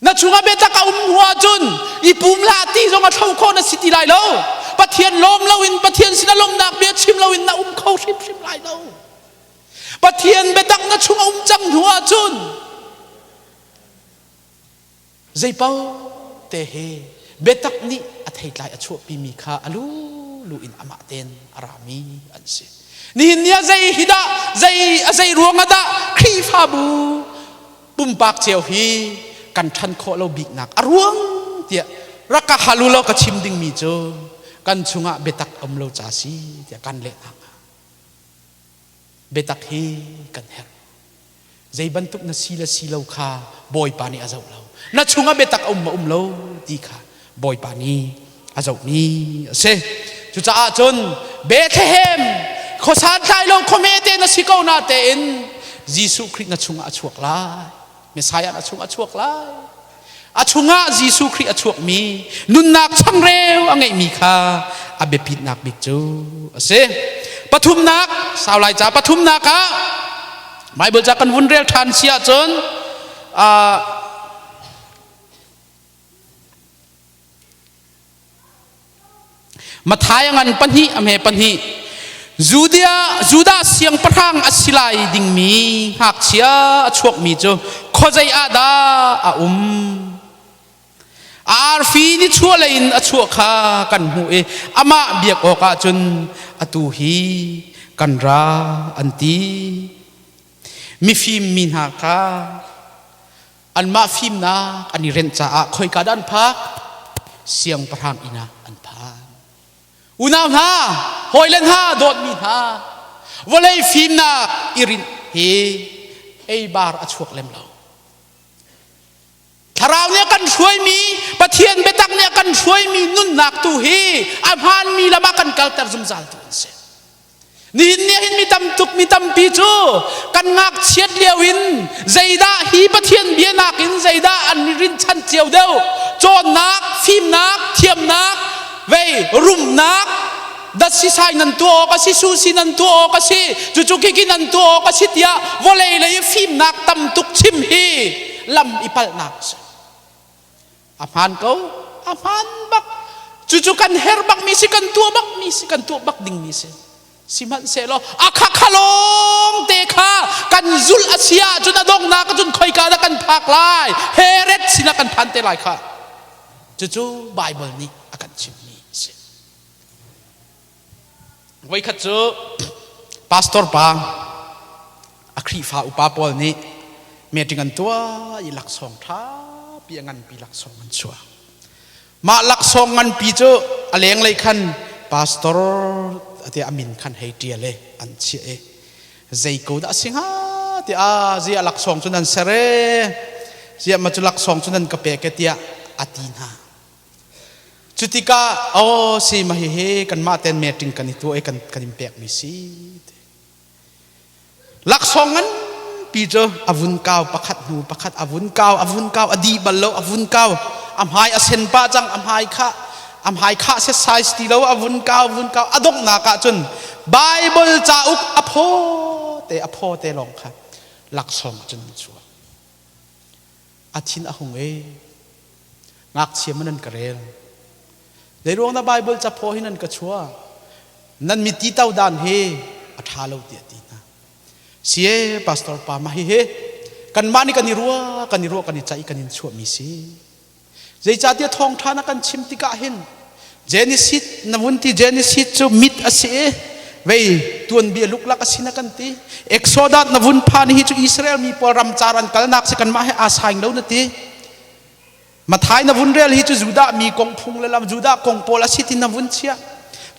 Na chungah biatak a um hnu ahcun i pum hlah ti zong a thlo khawh na si ti lai lo. Pathian lawm loin Pathian sin a lawmnak bia chim loin na um kho hrimhrim lai lo. Pathian biatak na chung a um cang hnu ahcun Zeipaoh te he biatak nih a theitlai a chuahpimi kha a lulu in amah tein a rami an si. Nihin ni ah zei hi dah zei a zei ruang ah dah Khrihfabu pumpak cio hi kan ṭhan khawh lo biknak a ruang tiah rak ka hal u law ka chim dingmi cu kan chungah biatak um lo ca si tiah kan lehnak biatak hi kan herh. Zei bantuk na si le si lo kha Bawipa nih a zoh lo. Na chungah biatak a um ma um lo ti kha Bawipa nih a zohmi a si. Cucaah cun Bethlehem khuasan tlai lo khuahme te na si ko na tein Jesuh Khrih na chungah a chuak lai. Messiah na chungah a chuak lai. A chungah Jesuh Khrih a chuakmi nunnak changreu a ngeihmi kha a biapitnak bik cu a si. Pathumnak, sau lai ca pathumnak ah Bible ca kan vun rel ṭhan si ahcun Matthai a ngan pahnih a hme pahnih Judea Judah siangpahrang a si lai dingmi ngakchia a chuakmi cu khuazei ah dah a um? A arfi ni chuahlei in a chuah kha kan hmuh i amah biak awkah cun atu hi kan ra an ti. Mifim mi hna kha Anmah fimnak an i renh caah khoika dah an phak? Siangpahrang inn ah an phan. Unau hna, hawile hna, dawtmi hna, vawlei fimnak i rinh hi eibar a chuak lem lo. Thlarau nih a kan hruaimi, Pathian biatak nih a kan hruaimi nunnak tu hi a hmaanmi lam ah kan kalter zungzal tu an si. Nihin ni hin mi tam tuk mi tampi cu kan ngakchiat lio in zeidah hi Pathian bia nakin zeidah an rinchan cio deuh cawnnak fimnak thiamnak vei rumnak dat sisai nan tuah awk a si susi nan tuah awk a si cucu kiki nan tuah awk a si tiah vawlei lei fimnak tam tuk chim hi lam i palhnak a si. A hmaan ko. A hmaan bak. Cucu kan her bakmi si, kan tuah bakmi si, kan tuah bak dingmi si. Sihmanhsehlaw a khakhalawng te kha kan zulh a si ahcun a donghnak ahcun khoika dah kan phak lai? Herod sinah kan phan te lai kha. Cucu Baibal nih a kan chimhmi a si. Voikhat cu pastor pa a Khrihfa upa pawl nih meeting an tuah i laksawng ṭha pi a nganpi laksawng an chuah. Mah laksawng nganpi cu a lenglei khan pastor tiah a min khan hei ṭial i an chiah i zei ko dah a si hnga tiah ziah laksawng cu nan ser e ziah ma cu laksawng cu nan ka pek e tiah a ti hna. Cutikah aw si ma hihi kanmah ten meeting kan i tuah i kan kan in pekmi si. Laksawng nganpi cu a vun kau pakhat hnu pakhat a vun kau a vun kau a dih bal lo a vun kau a hmai a sen pah cang a hmai kha a hmai kha se size ti lo a vun kau vun kau a donghnak ah cun Bible cauk a phaw te a phaw te lawng kha laksawng cun an chuak. A thin a hung e. Ngakchia man an ka rel. Zeiruang dah Bible caphaw hi nan ka chuah? Nan miti to dan hi a ṭha lo tiah ti hna. Sie pastor pa mah hihi kanmah nih kan i ruah kan i ruah kan i caih kan in chuahmi si. Zeicahtiah thawngṭha na kan chim tikah hin Genesis na vun ti Genesis cu mit a si i vei tuanbia luklak a si na kan ti. Exodus na vun phan hi cu Israel mi pawl ramcar an kalnak si kanmah he aa saing lo na ti. Mathai na vun rel hi cu Judah mi kong phung le lam Judah kong pawl a si ti na vun chiah.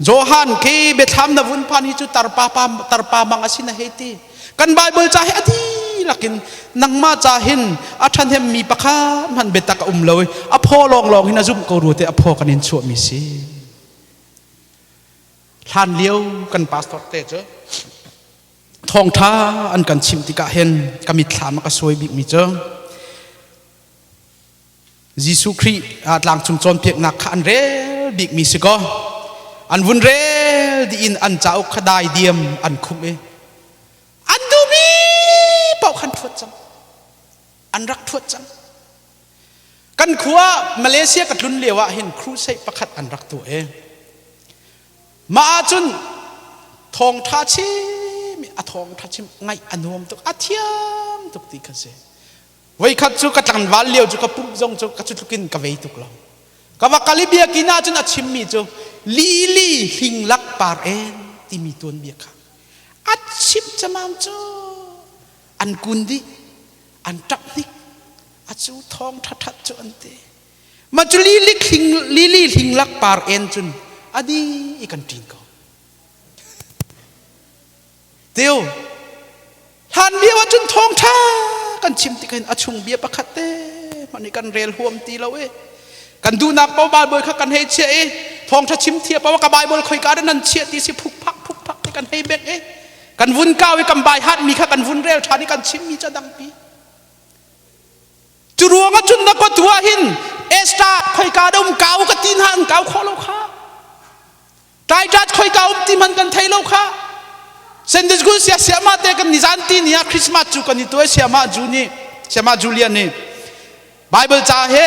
Johan khi biathlam na vun phan hi cu tarpa pa tarpa mang a si na hei ti. Kan Bible ca hi a dihlak in nangmah ca hin a ṭhahnem mi pakhat hmanh biatak a um lo i a phaw lawnglawng hin a zumh ko rua te a phaw kan in chuahmi si. Hlan lio kan pastor te cu thawngṭha an kan chimh tikah hin ka mitthlam a ka suai bikmi cu Jesuh Khrih tlangcung cawnpiaknak kha an rel bikmi si kaw an vun rel dih in an cauk kha dai diam an khumh i an duhmi paoh khan ṭhuat cang an rak ṭhuat cang kan khua Malaysia ka tlun lio ah hin crusade pakhat an rak tuah i mah ahcun thawngṭha chim a thawngṭha chim ngaih a nuam tuk a thiam tuk ti kha si Voikhat cu ka tlangval lio cu ka pumh zong cu ka cu tlukin ka vei tuk lo. Ka va kal i biakinn ah cun a chimmi cu lili hlinghlak par en timi tuanbia kha a chimh camam cu an kun dih an ṭap hnik a cu thawng ṭhaṭhat cu an ti. Ma cu lili hling lili hlinghlak par en cun a di i kan ṭin ko. Teo hlan lio ah cun thawngṭha kan chim tik hin a chung bia pakhat te hmanh hi kan rel huam ti lo i kan duhnak paoh Bible kha kan hei chiah i thawngṭha chim thia paoh ka Bible khoika dah nan chiah ti si phukphak phukphak ti kan hei bek i kan vun kau i kan bai hatmi kha kan vun rel ṭhan i kan chimmi cu a dangpi. Cu ruangah cun na kua tu ah hin khoika da um kau ka ti hna an kau khawh lo kha. Taitat khoika um ti hmanh kan thei lo kha. Sunday school sia siama te kan nizan ti ni ah Christmas cu kan i tuai siama ju nih siama Julian nih Bible ca he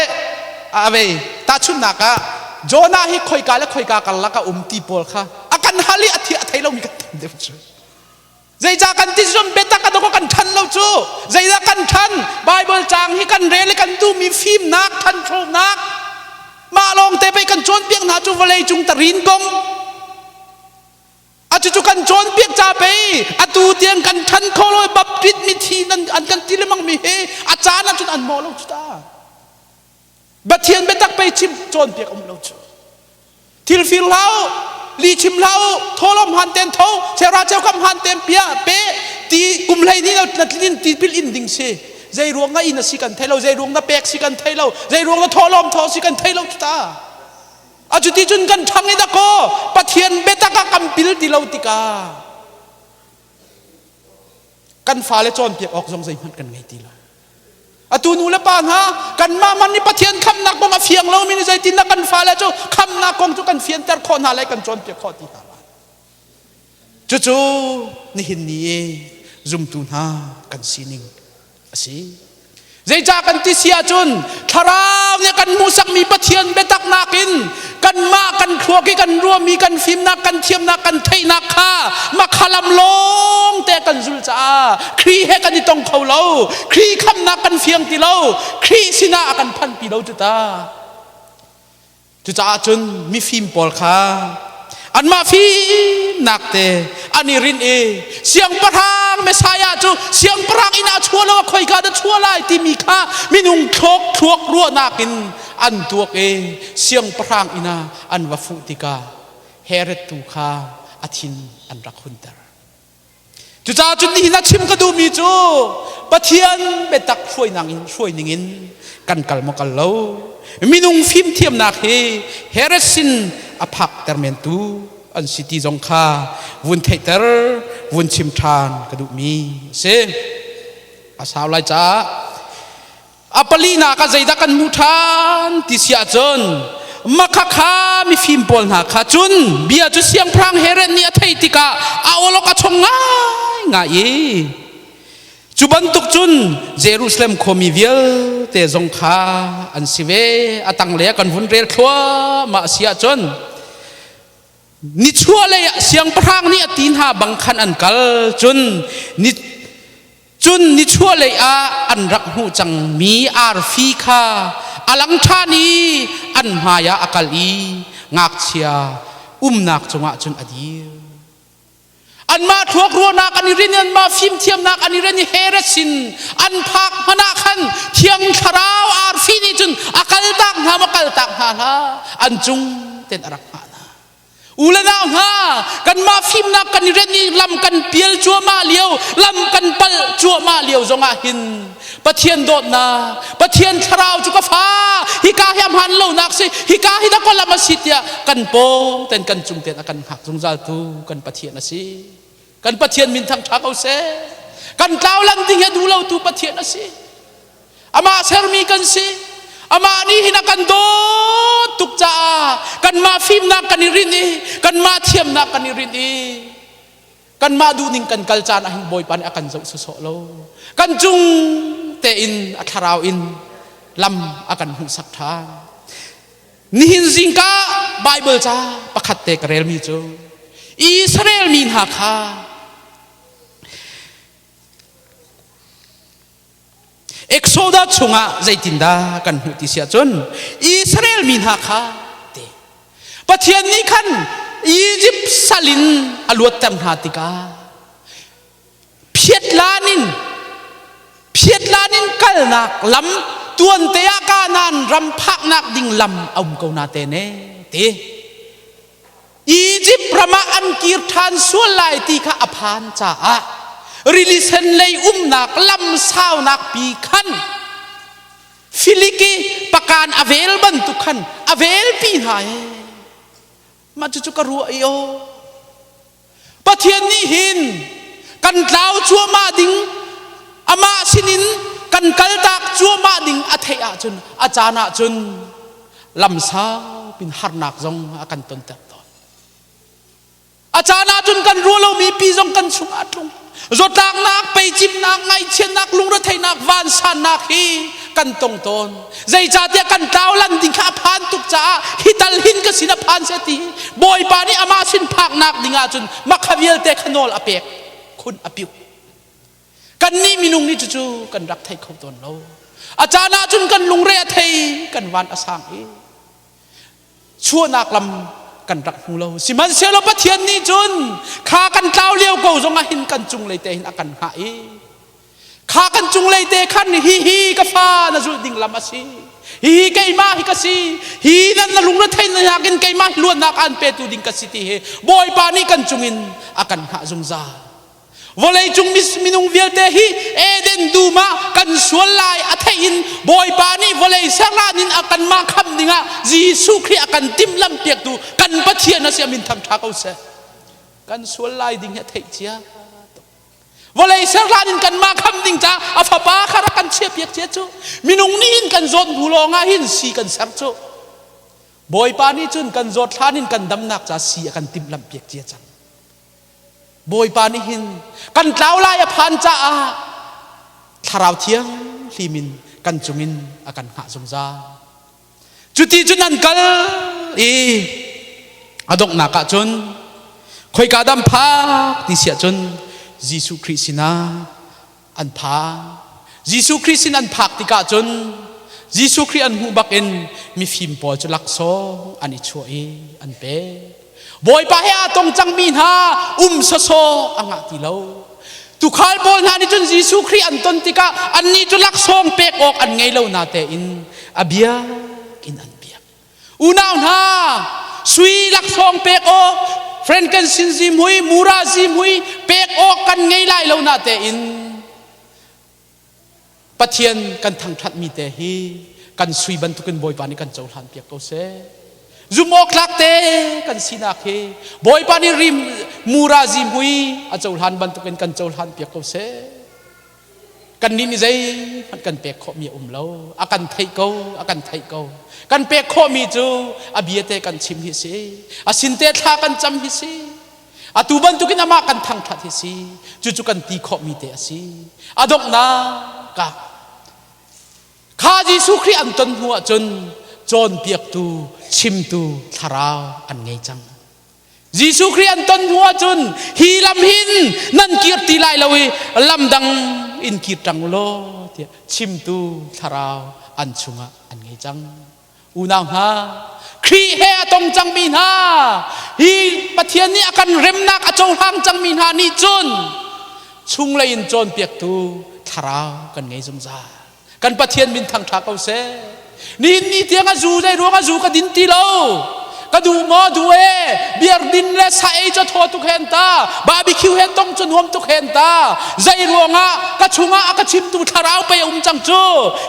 a vei tahchunhnak ah Jonah hi khoika le khoika karlak a um ti pawl kha a kan hal i a thi a thei lomi kan tam deuh cu. Zeicah kan ti cun biatak a dawk kan ṭhan lo cu. Zeidah kan ṭhan? Bible caang hi kan rel i kan duhmi fimnak, ṭhanchonak mah lawng te pei kan cawnpiak hna cu vawlei cung tarin kong. A cucu kan cawnpiak ca pei atu tiang kan ṭhan kho lo i Baptist mithi an kan ti lengmang mi hi a caan ahcun an mawh lo cu ta. Pathian biatak pei chim cawnpiak um lo cu. Thil fir hlah u, li chim hlah u, thawlawm han ten tho, chera cheu kam han ten pia pe ti kum hlei ni na tlin ti pil in ding si. Zei ruang na in a si kan thei lo, zei ruang na pek si kan thei lo, zei ruang na thawlawm tho si kan thei lo ta. A cuti cun kan ṭhang i dakaw Pathian biatak ah kan pil ti lo tikah kan fale cawnpiak awk zong zeihmanh kan ngei ti lo. Atu nu le pa hna kanmah man nih Pathian khamnak kong a fiang lomi nih zeitindah kan fale cu khamnak kong cu kan fianter khawh hna lai kan cawnpiak khawh ti hna lai. Cucu nihin ni i zumtu hna kan sining a si. Zeicah kan ti si ahcun thlarau nih kan hmuhsakmi Pathian biatak nakin kanmah kan thluak i kan ruahmi kan fimnak kan thiamnak kan theihnak kha makhalam lawng te kan zul caah Khrih he kan i tong kho lo. Khrih khamnak kan fiang ti lo. Khrih sinah a kan phanpi lo cu ta. Cucaah cun mifim pawl kha anmah fimnak te an i rinh i siangpahrang Messiah cu siangpahrang inn ah chuah lo a khoika dah chuah lai timi kha minung thlok thluak ruahnak in an tuak i siangpahrang inn ah an va fuh tikah Herod tu kha a thin an rak hunter. Cucaah cun nihin ah chim ka duhmi cu Pathian biatak hruainak in hruai ningin kan kal maw kal lo minung fimthiamnak hi Herod sin a phakter mentu an si ti zong kha vun theihter vun chim ṭhan ka duhmi a si. A sau lai caah A palinak ah zeidah kan hmuh ṭhan ti si ahcun makhakha mifim pawl hna kha cun bia cu siangpahrang Herod nih a theih tikah a awlok a chong ngaingai i cu bantuk cun Jerusalem khuami vialte zong kha an si ve. A tanglei ah kan vun rel thluahmah a si ahcun nichuahlei ah siangpahrang nih a ti hna bang khan an kal cun ni Cun nichuahlei ah an rak hmuh cangmi arfi kha a lang ṭhan i an hmaiah a kal i ngakchia umnak cungah cun a dir. Anmah thluak ruahnak an i rin i anmah fimthiamnak an i rin i Herod sin an phak hmanh ah khan Thiang Thlarau arfi nih cun a kaltak hna maw kaltak hna hlah an cung ten a rak hngah hna. U le nau hna, kanmah fimnak kan i renh i lam kan pial cuahmah lio, lam kan palh cuahmah lio zongah hin Pathian dawtnak, Pathian thlarau cu ka fa, hika hi a hmaan lonak si, hika hi dah lam a si tiah kan pawng ten kan cung ten a kan hngak zungzal tu kan Pathian a si. Kan Pathian min thangṭha ko seh. Kan tlau lan ding hi a duh lo tu Pathian a si. Amah sermi kan si. Amah nih hin a kan dawt tuk caah kanmah fimnak kan i rinh i kanmah thiamnak kan i rinh i kanmah duhning kan kal caan ah hin Bawipa nih a kan zoh sawsawh lo. Kan cung tein a thlarau in lam a kan hmuhsak ṭhan. Nihin zingka Bible ca pakhat te ka relmi cu Israel mi hna kha Exodus chungah zeitindah kan hmuh ti si ahcun Israel mi hna kha te Pathian nih khan Egypt sal in a luatter hna tikah phiatlan in phiatlan in kalnak lam tuante ah Kanaan ram phaknak ding lam a um ko na te ne ti Egypt ram ah an kir ṭhan sual lai ti kha a phan caah rili sen lei umnak lam saunak pi khan Filiki pakan a vel bantuk khan a velpi hna ee mah cucu ka ruah i aw Pathian nih hin kan tlau cuahmah ding amah sinin kan kaltak cuahmah ding a theih ahcun a caan ahcun. Lam saupin harnak zong a kan tonter tawn. A caan ahcun kan ruah lomi pi zong kan chungah a tlung. Zawtlaknak, peicimnak, ngaihchiatnak, lungretheihnak, vansannak hi kan tong tawn. Zeicahtiah kan tlau lan ding kha a phan tuk caah hi tal hin ka sin a phan seh ti Bawipa nih amah sin phaknak ding ahcun makha vialte kha nawl a pek khun a piuh. Kannih minung nih cucu kan rak thei kho tawn lo. A caan ahcun kan lungre a thei, kan van a sang i chuahnak lam kan rak hmu lo. Sihmanhsehlaw Pathian nih cun kha kan tlau lio ko zongah hin kan cunglei te hin a kan hngah i kha kan cunglei te khan hi hi ka fa na zulh ding lam a si. Hi keimah hi ka si. Hi nan na lungre thei na nakin keimah hi luatnak an petu ding ka si ti hi Bawipa nih kan cungin a kan hngah zungzal. Vawleicung minung vialte hi Eden dum ah kan sual lai a theih in Bawipa nih vawlei serlan in a kanmah kham dingah Jesuh Khrih a kan timhlamh piaktu kan Pathian a si a min thangṭha ko seh. Kan sual lai ding hi a theih cia. Vawlei serhlan in kanmah kham ding ca a fapa kha rak kan chiah piak cia cu. Minung nih hin kan zawt hnu lawng ah hin si kan ser cu. Bawipa nih cun kan zawt hlan in kan damnak ca si a kan timhlamh piak cia cang. Bawipa nih hin kan tlau lai a phan caah Thlarau Thiang hlim in kan cungin a kan hngah zungzal. Cuti cun an kal i a donghnak ah cun khoika dam phak ti siah cun Jesuh Khrih sinah an phak. Jesuh Khrih sin an phak tikah cun Jesuh Khrih an hmuh bakin mifim pawl cu laksawng an i chuah i an pek. Bawipa he aa tong cangmi hna um sawsawh a ngah ti lo. Tukhal pawl hna nih cun Jesuh Khrih an ton tikah annih cu laksawng pek awk an ngei lo natein a biak in an biak. Unau hna, sui laksawng pek awk, frankincense zihmui, mura zihmui pek awk kan ngei lai lo natein Pathian kan thangṭhatmi te hi kan sui bantukin Bawipa nih kan cohlan piak ko seh. Zum awk tlak te kan sinak hi Bawipa nih rim mura zihmui a cohlan bantukin kan cohlan piak ko seh. Kannih nih zeihmanh kan pek khawhmi a um lo. A kan theih ko, a kan theih ko. Kan pek khawhmi cu a bia te kan chim hi si. A sin te thla kan cam hi si. Atu bantukin amah kan thangṭhat hi si. Cucu kan ti khawhmi te a si. A donghnak ah kha Jesuh Khrih an ton hnu ahcun cawnpiaktu, chimtu thlarau an ngei cang. Jesuh Khrih an ton hnu ahcun hi lam hin nan kir ti lai lo i lam dang in kir ṭang u law tiah chimtu thlarau an chungah an ngei cang. Unau hna, Khrih he a tong cangmi hna, hi Pathian nih a kan remnak a cohlang cangmi hna nih cun chunglei in cawnpiaktu thlarau kan ngei zungzal. Kan Pathian min thangṭha ko seh. Nihin ni tiang a zu zei ruang a zu ka din ti lo. Ka duh maw duh e beer din le sa ei cu thaw tuk hen ta barbecue he tong cu nuam tuk hen ta zei ruangah ka chungah a ka chimtu thlarau pei a um cang cu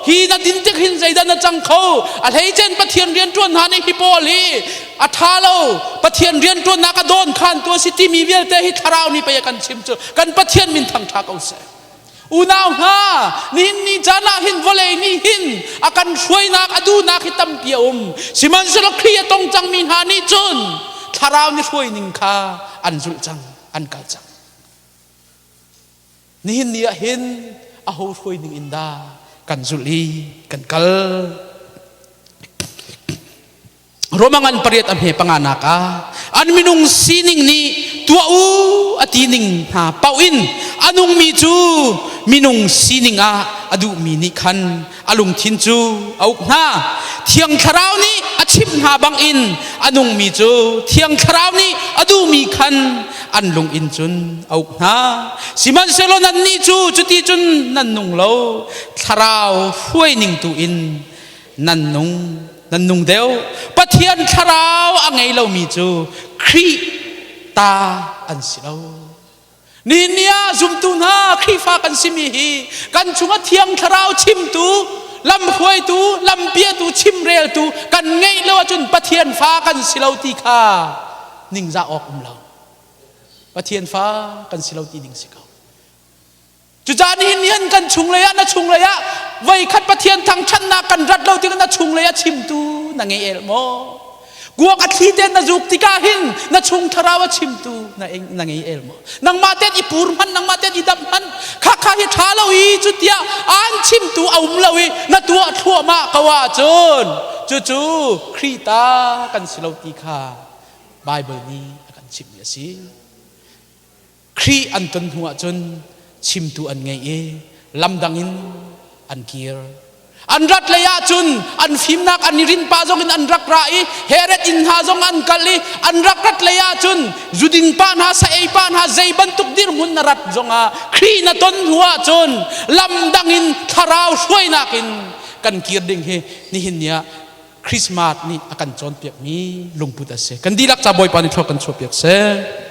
hi na din tik hin zeidah na cang kho a hleicen Pathian rian ṭuan hna nih hi pawl hi a ṭha lo Pathian rian ṭuannak a dawn khan tu a si timi vialte hi thlarau nih pei a kan chim cu kan Pathian min thangṭha ko seh. Unau hna, nihin ni caan ah hin vawlei nih hin a kan hruainak a duhnak hi tampi a um. Sihmanhsehlaw Khrih a tong cangmi hna nih cun thlarau nih hruai ning kha an zulh cang, an kal cang. Nihin ni ah hin aho hruai ning in dah kan zulh i kan kal? Roma ngan pariat a hme panganak ah an minung sining nih tuah u a ti ning hna paoh in a nungmi cu minung sining ah a duhmi nih khan a lungthin cu a uk hna. Thiang Thlarau nih a chimh hna bangin a nungmi cu Thiang Thlarau nih a duhmi khan an lung in cun a uk hna. Sihmanhsehlaw nannih cu cuti cun nan nung lo, Thlarau hruaining tu in nan nung nan nung deuh. Pathian thlarau a ngei lomi cu Khrih ta an si lo. Nihin ni ah zumtu hna Khrihfa kan simi hi kan chungah thiang thlarau chimtu lamhruaitu lampiatu chimreltu kan ngeih lo ahcun Pathian fa kan si lo ti kha ningzah awk um lo. Pathian fa kan si lo ti ding si ko. Cucaah nihin ni kan chunglei ah na chunglei ah voikhat Pathian thangṭhatnak kan rat lo tikah na chunglei ah chimtu na ngei el maw? Kuak a thli ten na zuk tikah hin na chung thlarau a chimtu na na ngei el maw? Nangmah ten i pur hman, nangmah ten i dam hman, kha kha hi ṭha lo i cu tiah an chimtu a um lo i na tuah thluahmah ko ahcun cucu Khrih ta kan si lo ti kha Baibal nih a kan chimhmi a si. Khrih an ton hnu ahcun chimtu an ngei i lamdang in an kir. An rat lei ahcun an fimnak an i rin pah zong in an rak ra i Herod inn hna zong an kal i an rak rat lei ahcun zuding pa hna sa ei pa hna zei bantuk dirhmun na rat zongah Khrih na ton hnu ahcun lamdang in thlarau hruainak in kan kir ding hi nihin ni ah Christmas nih a kan cawnpiakmi lungput a si. Kan dihlak ca Bawipa nih thlua kan chuahpiak seh.